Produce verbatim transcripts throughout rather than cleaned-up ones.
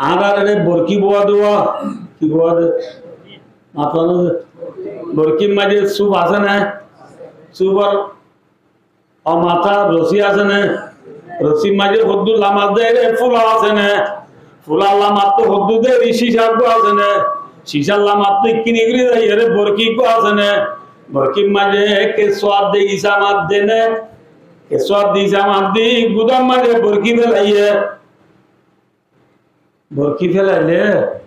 Añárar ere borkí búa de, ki búa de? Matá no de. Borkír maze súp asé né? Súpor o matá rosí asé né? Rosír maze hoddúr lamat de ere fula asé né? Fular lamat to hoddúr de ere cíca gua asé né? Cícar lamat to ikkíni gori zai ere borkí gua asé né? Borkír maze kessú adde isa mat de né? Kessú adde isa mat de gudár maze borkí felaiye. Borkí felaile,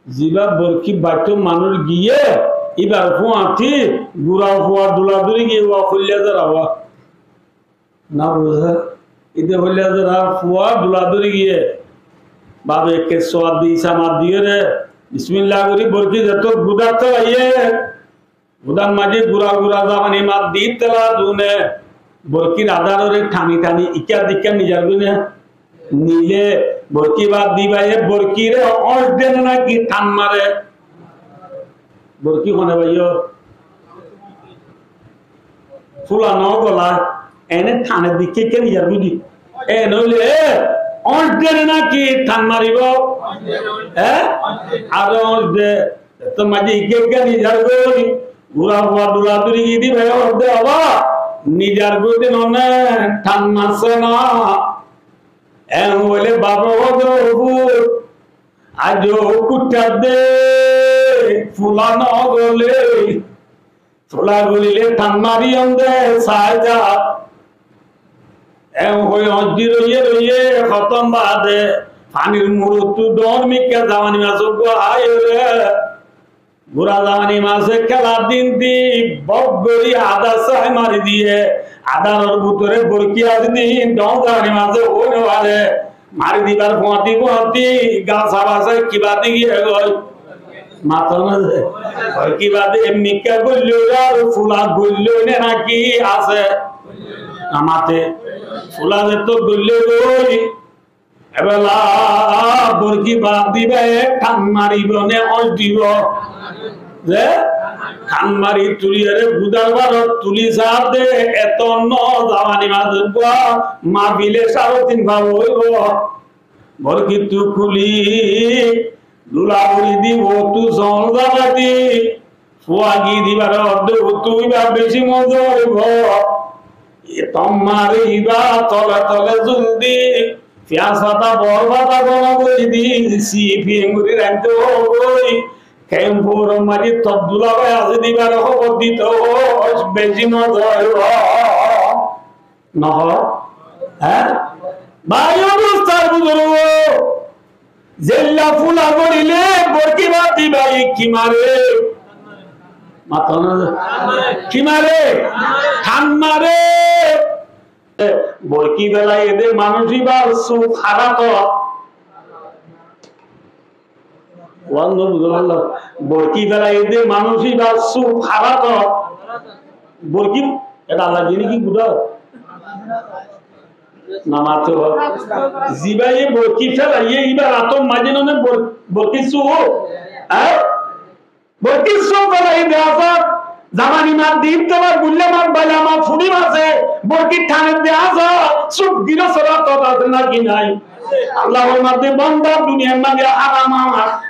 zibá borkí baitto manúic giyé, íbar fúañti gura fua dula duri giyé, uá foillá zara uá. Na buzó? Íte foillá zara fua dula duri giyé. Babe kessú adde isa mat diyóre, bismillah gorí borkí zettót gudát felaiyé, gudár maze gura gura zabani mat di tela dune, borkír adárore thani thani ikká dikká nizar goi né? Nile borkí bad di baiye, borkíre óñc de né náki than mare? Borkí hone baiyo? Fula no gola, ene thane dikká ikká nizar goi di. E noile, e, óñc de né náki than maribo? E? Ar óñc de. Zettót maze ikká ikká nizar goi, gura fua dula duri giyé de baiya hoó de, "Baba, nizar goi de none, than masse na." En hoile baba hoó de, "Ó fut, aijjó kuttá de, fula no gole, fula golile than mariyum de, sai za." En hoi óñc di roiye roiye, hotón bade fanir murottú dóñr mikká zabani mas uggúa aiyóre. Gura zabani mase kélar din di bok gorí adár sai mari diyé. Adáror bútore borkí asé din dóñr zabani mase ói no fare. Mari dibar fúañti fúañti gas abasai kibá di giyé goi. Matá no de. Hoi kibá di emnikká goillói ar fula goillói né náki asé? No mate. Fula zettót goillói goi. Ebela borkí bad diba, e than maribo né óñc dibo? Ze than mari tuliyóre gudár barot tuli saá de, eto no zabani mas uggúa mafile sáre tin fua óibo. Borkíttu kúli dula buri di, uottú zol zala di, fua giyé de íbare hoó de, uottú íba beci moza óibo. E than mari íba tole tole zul di, fiyas fata, bor fata gono gorí di, siye fiyas gorí rainto goi, kemfor maze top dula bái asé de íbare hóbor dito, beci moza óibo. No hoó? Há? Bái o dustó ar buzurgó, zeilla fula goríle borkí bad diba, ki mare? Matá no de. Ki mare? Than mare. Borkí felaiye de manúic íbar súp háratot. Uán no buzó, Allah. Borkí felaiye de manúic íbar súp háratot. Borkí, eta Allah zane ki gudá. No mato. Zibáye borkí felaiye íbar átor maze none bor-, borkí súp. Há? Borkí súp felaiye de asé. Zabani mas di tela guillá mas, baila mas, furi mase borkí thane de asé. Súp gilé sóra to asé náki nai? Allah formar de, banda, duniyar maze haram,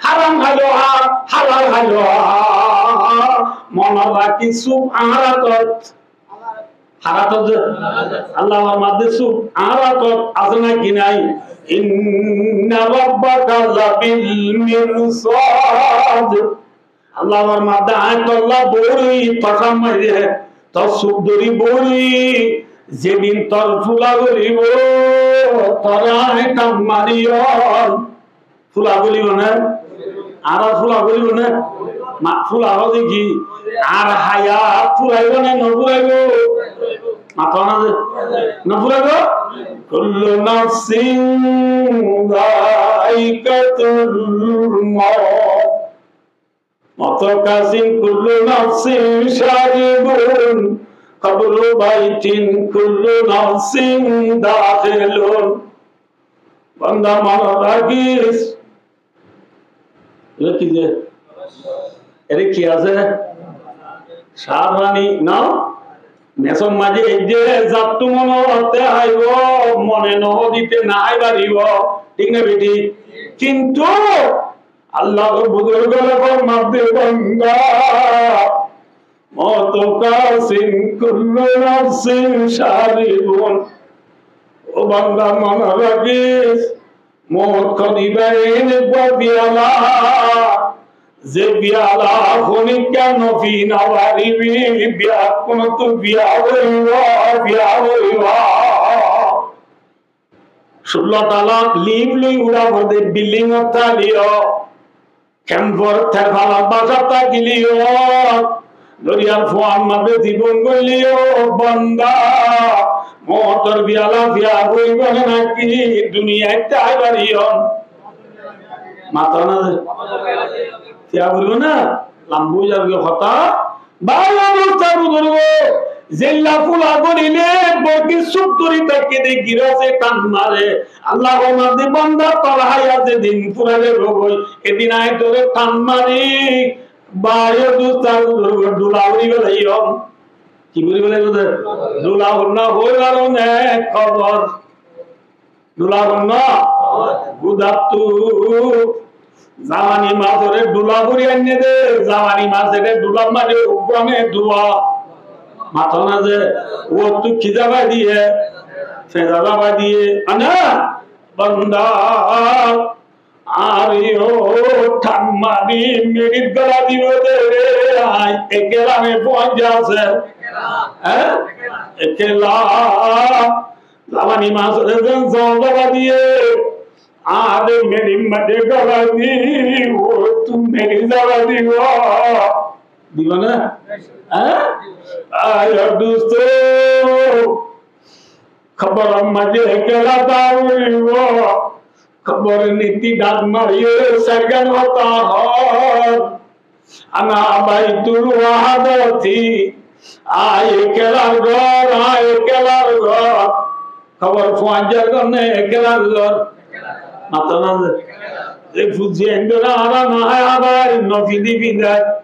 haram háilo, ha-, halal háilo, ha-, mone rakí súp añárar átot. Háratot ze Allah formar de súp añárar átot asé náki nai? Inna rabbaka labil mirsad. Allah formar de, añí tolla bóri, tor samne, tor súp dóri bóri, zedin tor fula golibo, tore añí than mariyum. Fula golibo né? Añárar fula golibo né? Ma, fula hoó de ki? Añárar hayat furaibo né no furaibo? Matá no de. No furaibo? Kullu nafsin zaikatul maut. Motor kasin kullu nafsin sharibun, qabru baitin kullu nafsin dakhilun. Banda, mone rakis. Ere ki de? Ere ki asé? Sar fani, no? Mesor maze ei ze zattú mone hotte aibo, mone no hotte na ai faribo, thík na bethík? Kintu Allar buzurge formar de, banda, mauto kasin kullu nafsin sharibun. Ó banda, mone rakis, mout hoiba en uggwá fiyala, ze fiyala honikka no fi no faribi, biya honottú biya óibo, biya óibo. Cullo tala lif loi ura forde, bilding ot taliyo. Kempor terfalar bazar tákiliyo, doriyar fuar maze zibon goilleyo, banda, moutor fiyala fiya óibo né naki duniyait tái fariyum? Mato na ze. Fiya óibo né? Lamba ói zargói hotá. Bái o dustó buzurgo, zeilla fula gorile borki suk dóri táke de girase than mare. Allah formar de, banda, tor hayat zedin furaibo goi, edin añí tore than mari, bái o dustó buzurgo, dhula uri felaiyum. Ki uri felaiyum de? Dhula uri no óibar ne kobor. Dhula uri no, gudattú. Zabani masore dhula gorí ainne de, zabani masore dhula mari uggwá ne duwa. Mato na ze, uottú ki zaba diye? Feza zaba diye. Ana, banda, ar yo than mari meçit gola dibo de re, ai ekela ne fuain ze asé. Há? Ekela. Zabani masore zen zon zaba diye, ar meçit maze gola di, uottú meçit zaba dibo. Dibo na? Há? Ai o dustó, kobor maze ekela táibo. Kobor niti dhak mari sairgan hotá hoó. Ana baitul wahdati, añí ekelar gór, añí ekelar gór. Kobor fuain zar gór né ekelar gór? Mato na ze. Ze fuzzi aindore añára no hái, abar no fidi fidar.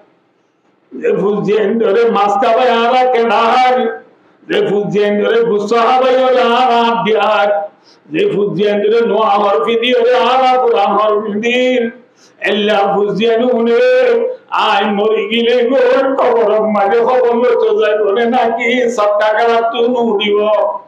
Ze fuzzi aindore mas hábai añára keña hár. Ze fuzzi aindore gusso hábai óile añára añddi hár. Ze fuzzi aindore no hor fidi óile añára furan hor fidir. Ella fuzzi ain une, añí mori gile goi kobor maze hobor loito zaibo né naki sodda galattú no udibo?